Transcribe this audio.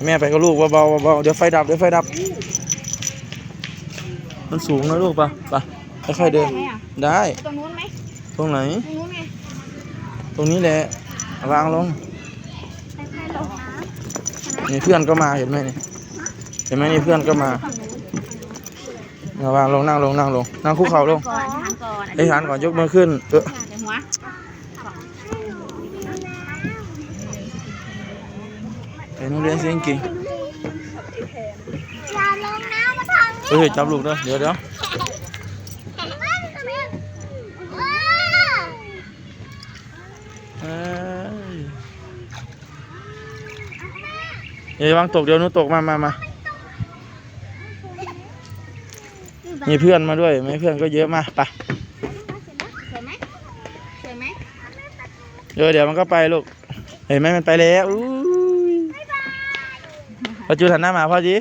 ແມ່ໄປກັບລູກ ເບົາໆ ເບົາໆ ດຽວໄຟດັບ ດຽວໄຟດັບ. ມັນສູງນະລູກ ໄປ ໄປ ຄ່ອຍໆເດີນ. ໄດ້ໄໝອະ? ໄດ້. ຕຣົງນູ້ນໄໝ? ຕຣົງໄຫນ? ຕຣົງນູ້ນໄງ. ຕຣົງນີ້ແຫຼະ ວາງລົງ. ນີ້ເພື່ອນກໍມາ ເຫັນໄໝນີ້? ເຫັນໄໝນີ້ ເພື່ອນກໍມາ. ວາງລົງ ນັ່ງລົງ ນັ່ງລົງ ນັ່ງຄຸກເຂົ່າລົງ. ອະທິຖານກ່ອນ ອະທິຖານກ່ອນ ຍົກມືຂຶ້ນ. ເອີ ໃສ່ຫົວ. ໄປໂຮງຮຽນຊິງກິງ. ຢ່າລົງນະ ມາທາງນີ້. ເອີຍ ຈັບລູກເດີ ດຽວໆ. ເອີຍ ເອີຍ ລະວັງຕົກ ດຽວໜູຕົກ. ມາ ມາ ມາ. ມີເພື່ອນມາດ້ວຍ ມີເພື່ອນກໍເຍອະ. ມາ ໄປ. ສວຍໄໝ? ສວຍໄໝ? ເອີ ດຽວມັນກໍໄປລູກ. ເຫັນໄໝ ມັນໄປແລ້ວ. ອຸ້ຍ ພໍ່ຈູດ ຫັນໜ້າມາພໍ່ຈີ.